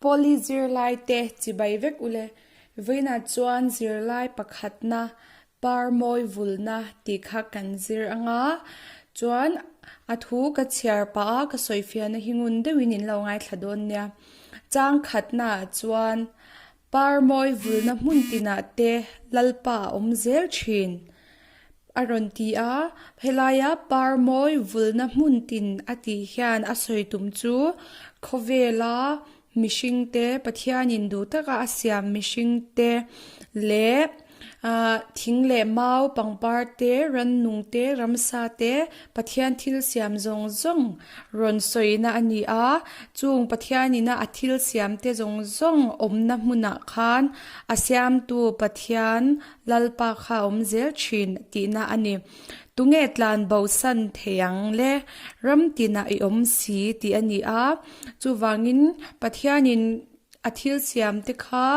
Poly zirlaite chibai vek ule. Vawiinah chuan zirlai pakhatna par mawi vulna tih kha kan zir anga chuan a thu ka chhiar pah a ka sawifiahna hi ngun deuhin in lo ngaithla dawn nia. Chang khatnaah chuan par mawi vulna hmun tinah te Lalpa a awm zel thin. A rawn ti a, helaia par mawi vulna hmun tin a tih hian a sawi tum chu khawvela mihringte Pathianin duh taka a siam mihringte leh thing leh mau pangpar te, rannung te, ramsa te Pathian thil siam zawng zawng rawn sawina a ni a, chung Pathianina a thil siamte zawng zawng awmna hmunah khan a siamtu Pathian Lalpa kha a awm zel thin tihna a ni. Tunge tlan bosan thei ang le? Ram tinah i awm si tih a ni a. Chuvangin Pathianin a thil siam te kha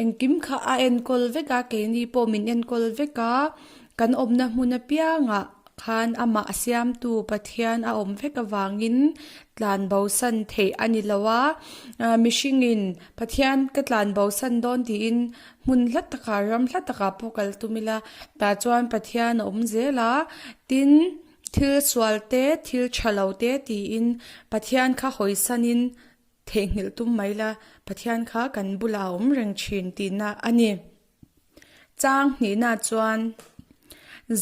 engkim kha a enkawl vek a, keini pawh min enkawl vek a, kan awmna hmun apiangah khan amah a siamtu Pathian a awm vek avangin tlan bosan theih a ni lo a. Mihringin Pathian ka tlan bosan dawn tiin Hmun hla takah, ram hla takah pawh kal tum ila, tah chuan Pathian a awm zel a, tin, thil sual te, thil tha lo te tiin Pathian kha hawisanin theihnghilh tum mai la, Pathian kha kan bulah a awm reng thin tihna a ni. Chang hnihna chuan.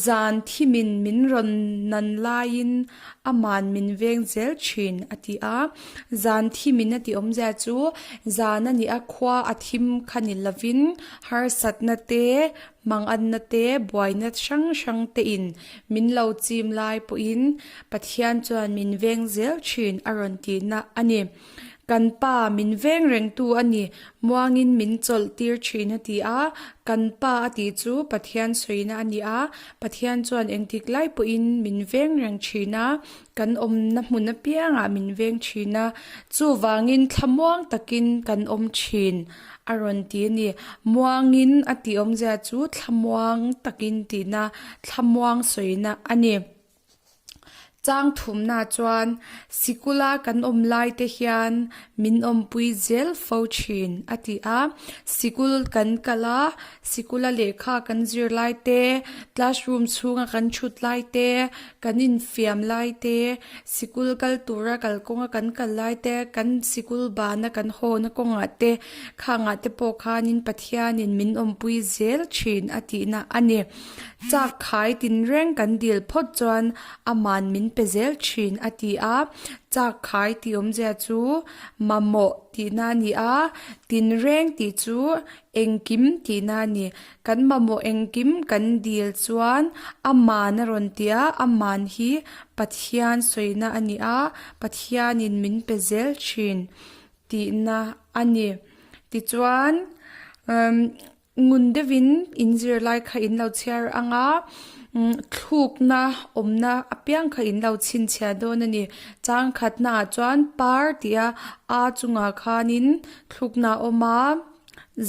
Zan thimin min rawn nan laiin aman min veng zel thin, a ti a. Zan thimin a tih awmzia chu zan a nih a, khua a thim kha ni lovin harsatna te, manganna te, buaina hrang hrang tein min lo chim lai pawhin Pathian chuan min veng zel thin a rawn tihna a ni. Kan pa min veng rengtu a ni, muangin min chawlh tir thin a ti a, kan pa a tih chu Pathian sawina a ni a, Pathian chuan engtik lai pawhin min veng reng thin a, kan awmna hmun apiangah min veng thin a, chuvangin thlamuang takin kan awm thin a rawn ti a ni. Muangin a tih awmzia chu thlamuang takin tihna, thlamuang sawina a ni. Chang thumna chuan sikula kan awm lai te hian min awmpui zel fo thin a ti a, sikul kan kal a, sikula lehkha kan zir lai te, classroom chhunga kan thut lai te, kan infiam lai te, sikul kal tura kalkawnga kan kal lai te, kan sikul bana kan hawna kawngah te khangah te pawh khanin Pathianin min awmpui zel thin a tihna a ni. Chak khai tinreng kan dil phawt chuan aman min pe zel thin a ti a, chak khai tih awmzia chu mamawh tihna a ni a, tinreng tih chu engkim tihna a ni. Kan mamawh engkim kan dil chuan aman a rawn ti a, aman hi Pathian sawina a ni a, Pathianin min pe zel thin tihna a ni. Tichuan umm. Ngun deuhin in zirlai kha in lo chhiar ang a, thlukna awmna apiang kha in lo chhinchhiah dawn a ni. Chang khatnaah chuan par tih a a chungah khanin thlukna a awm a,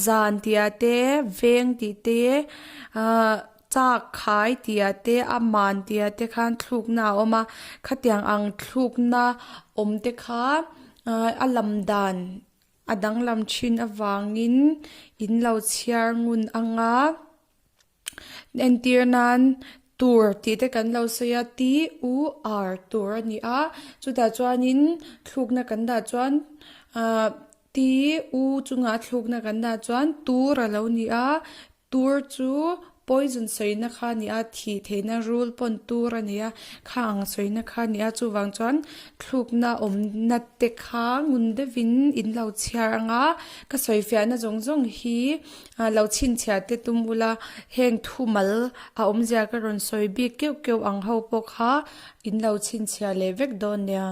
zan tih ah te, veng tih te, ahh chak khai tih ah te, a man tih ah te khan thlukna a awm a. Khatiang ang thlukna awm te kha a lam dan. A danglam thin avangin in lo chhiar ngun ang a, entir nan tur tih te kan lo sawi a T U R tur a ni a, chutah chuanin thlukna kan dah chuan ahh T U chungah thlukna kan dah chuan tur a lo ni a, Tur chu poison sawina kha a ni a, thih theihna rul pawn tur a ni a, kha ang sawina kha a ni a, chuvang chuan thlukna awmna te kha ngun deuhin in lo chhiar ang a, ka sawifiahna zawng zawng hi lo chhinchhiah te tum ula, heng thumal a awmzia ka rawn sawi bik keuh keuh ang ho pawh kha in lo chhinchhiah leh vek dawn nia.